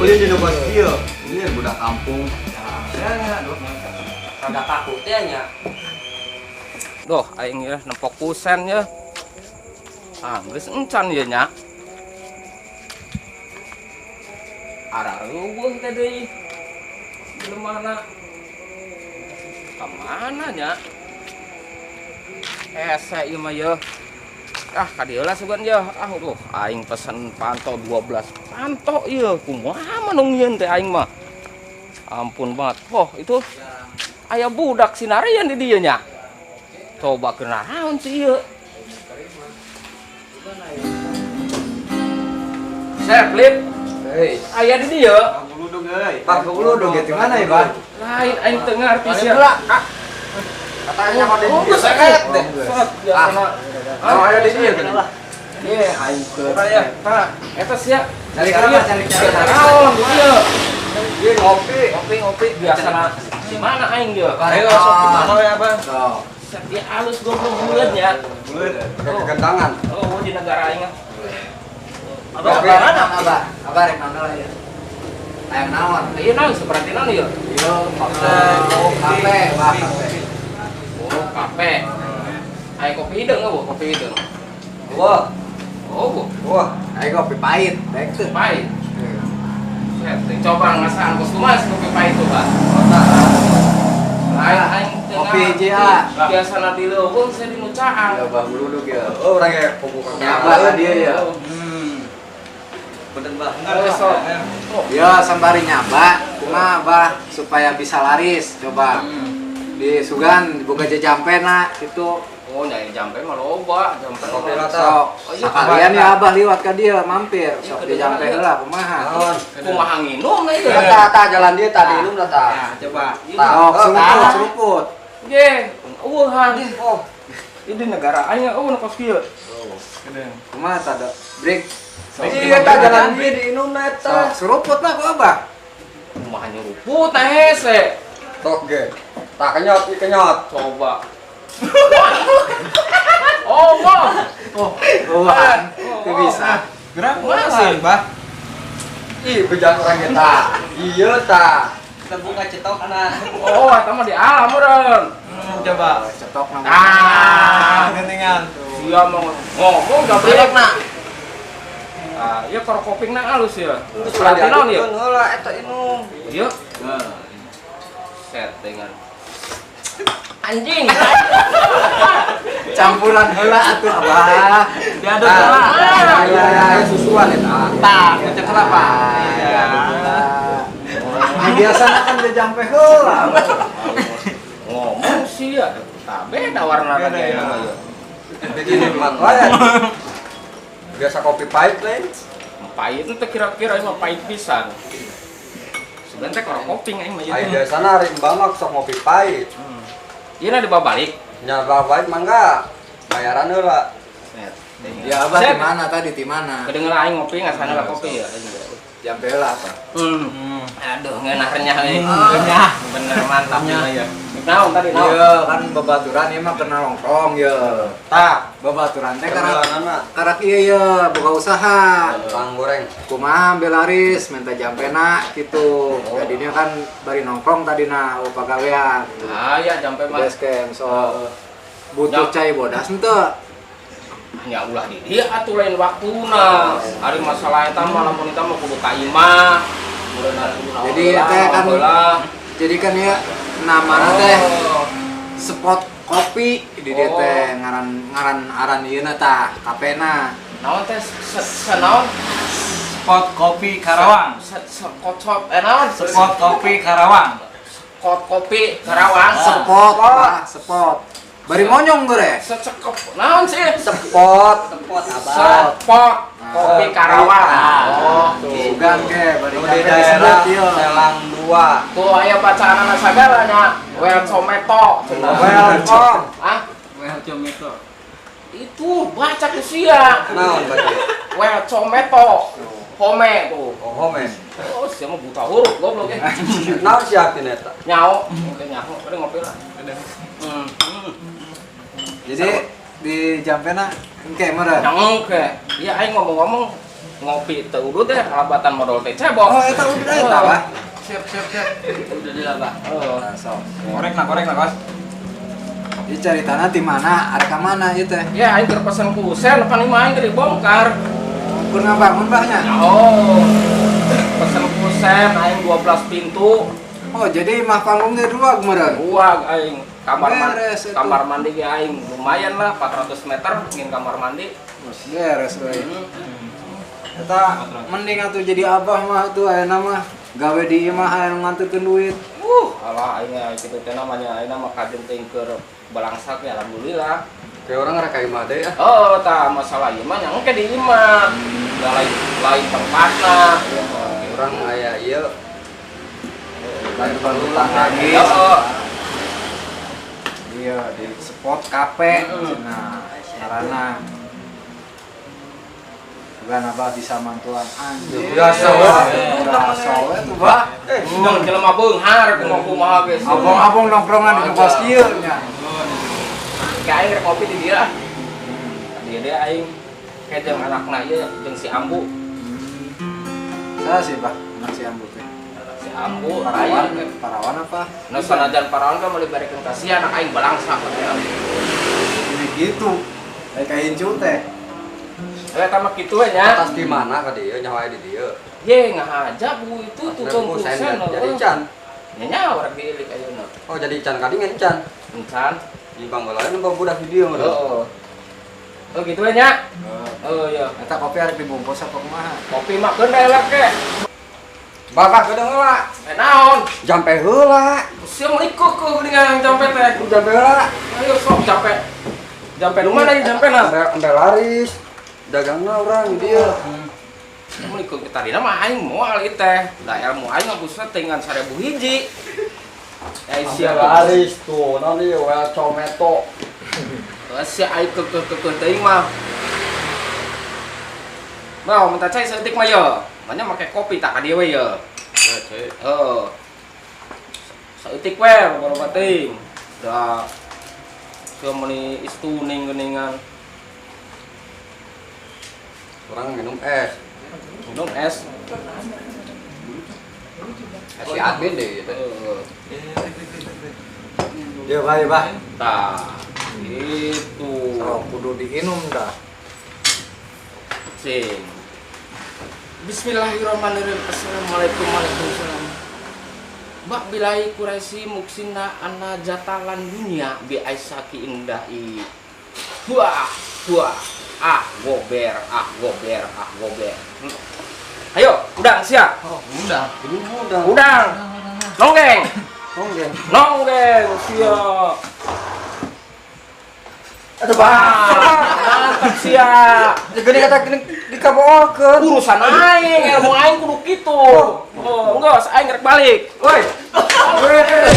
Ulin di bos kieu. Ini budak kampung. Ya, aduh. Rada kaku teh nya. Duh, aing ya nempok kusen ya. Ah, geus encan ya nya. Ara reuweuh teh deui. Jelema ka mana nya? Hese ieu mah yeuh. Ah, ka dieu lah sugan yeuh. Ah, aduh, aing pesen panto 12 panto ieu. Kumaha mah nu nyieun teh aing mah. Ampun banget. Oh, itu aya budak sinarian di dieu nya. Coba kenaon sih ieu. Sep, Lip. Hei, Aya di dieu. Bang euy. Bang Gludung ya di mana ya, Bang? Lain aing teu ngarti sia. Katanya mah di Oh, dieu. seret deh. Seret biasana. Oh, aya di dieu tadi. Ye, aing ke. Tah, eta sia. Cari apa? Cari cari. Naon di dieu? Ieu ngopi. Ngopi ngopi biasana di mana aing dieu? Ayo sok di mana ya, Bang? Sok. Set dia alus goblok buleut nya. Buleut, pakai kegendangan. Oh, di negara aing mah. Abah, Kopi. mana abah? Abah rek naon lah ya? Hayang naon? Ieu naon seperti naon ieu? Ieu kafe, kafe, bah kafe. Oh, kafe. Ayo kopi hideung eueuh, kopi hideung. Wah, Oh, bu. wah. Ayo kopi pahit, baik tuh. Pahit. Set, coba ngasaan kos kumas kopi pahit coba. Lain aing teu Kopi ngarti. hiji, ah. Biasana di leuweung saya di nu caang. Ya bah gludung ya. Oh, urang ge pupuk Nyaba lah dia ya. Punten, Bang. Oh, sok. Ya sembari nyaba, kumaha bah supaya bisa laris coba. Di Sugan dibuka jejampe na itu. Oh, nyai jampe mah loba, jampe Kopi mah. rata. Sok Oh, iya, sekalian ya abah liwat ka dia mampir sok Iya, jejampe iya. heula kumaha. Naon? Kumaha nginum na ieu? Tah, tah jalan dia tadi inum lah tah. Coba. Tah. Sok seruput, seruput. Ge, eueuhan. Oh, Ini di negara aing eueuh nu kos kieu. Kumaha tah da? Break. Sok. iya tah jalan dia diinum na Sok eta. seruput lah ku abah. Kumaha nyeruput tah hese. Tok ge. Tah kenyot, ieu kenyot. Coba. Oh, wah. Oh, wah, itu bisa. Masih. Bah. Ih, bejaan urang ge tah. Iya tah. Kita buka cetokna. Oh, eta mah di alam meureun. Coba. Cetok nama. Ah, Gentingan. sia mah ngomong gabrek. Ah, ieu korok kopingna alus ya. Geus ulah Berarti naon ieu? diadukkeun heula eta inum. Ieu. Set dengan anjing. Campuran heula atuh abah. Diaduk heula. Iya, susuan eta. Tah, ngecek kelapa. Iya. Nah, biasanya kan dia jampe heula. Ngomong sih ya. Tah beda warna Beda, lagi ya. mah ieu. Jadi nikmat wae. Biasa kopi pahit lain. Pahit teh kira-kira ieu mah pahit pisan. Sebenarnya teh korok koping aing mah ieu. Ai biasana ari mbah mah sok ngopi pahit. Ieu na dibawa balik. Nya bawa pahit mangga. Bayaran heula. Set. Ya abah Set. di mana tadi di mana? Kedengeran aing ngopi ngasana lah kopi ya. Jampe heula apa? Aduh, ngeunah renyah euy. Renyah. Bener mantap ieu ya. Naon tadi naon? Iya kan babaturan ieu mah kena nongkrong ye. Tah, Babaturan teh karak kebelanana karak ieu ye buka usaha. Kang goreng. Kumaha ambil laris minta jampena gitu. Jadinya kan bari nongkrong tadi nah pagawean. Ah ya jampe mah. Base camp so butuh cai bodas henteu. Nya ulah di dieu atuh lain waktuna. Ari masalah eta mah lamun eta mah kudu ka imah. Meureunna kudu naon Jadi, heula, teh kan naon heula. Jadi kan ya namana teh Oh. spot kopi di dieu Oh. teh ngaran ngaran aran ieu na tah kafena. Naon teh senaon? Spot kopi Karawang. Sekocop eh naon? Spot kopi Karawang. Spot kopi Karawang. Spot, bah, spot. Bari monyong gore. Secekop naon sih? Spot, spot abah. Spot kopi Karawang. Oh, Sugan ge bari Di jampe daerah disebut ieu. Selang 2. Tuh aya bacaanana sagala nya. Welcometo cenah. Welcome. Ah, Welcome itu. itu baca ke sia. Naon berarti? Welcometo. Home tuh. Oh, home. Oh, sia mah buta huruf goblok eh. Naon siapin eta? Nyao, oke nyaho, udah ngopi lah. Jadi di jampena engke meureun. Yang oke. Iya aing ngomong-ngomong Ngopi teu udud teh kalabatan modal teh cebok. Oh, eta udah eta, Bah. Siap, siap, siap. Udah di lah, Bah. Oh. Nah, sok. Korek nah, korek nah, Kos. Ieu caritana ti mana? Arek ka mana ieu teh? Ya aing keur pesen kusen pan imah aing keur dibongkar. Keur ngabangun, Bah, nya? Oh. Pesen kusen aing 12 pintu. Oh, jadi imah panggung teh dua meureun. Uang aing kamar mandi, Beres itu. Kamar mandi ge aing lumayan lah 400 meter ingin kamar mandi. Beres euy. Eta mending atuh jadi abah mah tuh ayeuna mah gawe di imah aya nu nganterkeun duit. Alah aing mah kitu teh namanya aing mah kajen teh keur balangsak ya alhamdulillah. Kayak orang rek ka imah deui ah. Oh, tah masalah ieu mah nya engke di imah. Da lain lain tempatna. Ieu mah. Urang aya ieu. Lain perlu lah Lagi. Oh, Iya, di spot kafe. Heeh. Nah, sarana. Bukan abah bisa mantuan anjir. Biasa we. Biasa we tuh, Bah. Eh, Sedang jelema beunghar kumaha kumaha ge. Abong-abong nongkrongan di kos kieu nya. Kayak aing rek ngopi di dia. Di dia aing kayak jeung anakna ieu jeung si Ambu. Saya sih, Bah, anak si Ambu teh. Si Ambu Parawan, aing parawan apa? Nah, sanajan parawan kan mau dibarikeun ka si anak aing balangsak si Ambu. Ini gitu. Kayak kayak incu teh. Eh, eta mah kitu we nya. Atas di mana ka dieu nyawa di dieu. Ye ngahaja bu itu tukang Kusen kusen. jadi can. Nya nya urang diilik ayeuna. Oh, jadi can kadi ngan can. Encan. Di banggolan nempo budak di dieu mah. Heeh. Oh gitu we nya. Oh iya. Eta kopi arek dibungkus apa kumaha? Kopi mah keun bae lah ke. Bakah kedeung heula. Eh naon? Jampe heula. Sia meuli keukeun geuningan jampe teh. Jampe heula. Ayo sok jampe. Jampe nu mana ieu jampe na? Ampe ampe laris. Dagangna urang di dieu. Meuli keukeun tadina mah aing moal ieu teh. Da ilmu aing mah buset teh ngan 1000 hiji. Eh Ampe sia laris tuh, naon ieu wa cometo. Sia aing keukeun teuing mah. Mau minta cai saeutik mah ye. Manya make kopi tak ka dieu we ye. Heeh. Saeutik we baru bating. Da sia meuni istuning geuningan. Urang minum es. Minum es. Es si admin deh gitu. Heeh. Ya, Bah, ya, Bah. Tah, itu. Sok kudu diinum dah. Sing. Bismillahirrahmanirrahim. Assalamualaikum warahmatullahi. Bak bilai kurasi muksina anna jatalan dunia bi aisaki indai. Wah, wah, ah gober, ah gober, ah gober. Ayo, udang siap. Oh, udah. Ini udah. Udang. Nonggeng. Nonggeng. Nonggeng siap. Aduh, Wah, mantap siap. Gini kata gini dikaboolkeun. Urusan aing, ilmu aing kudu kitu. Oh, enggak, aing rek balik. Woi. Woi.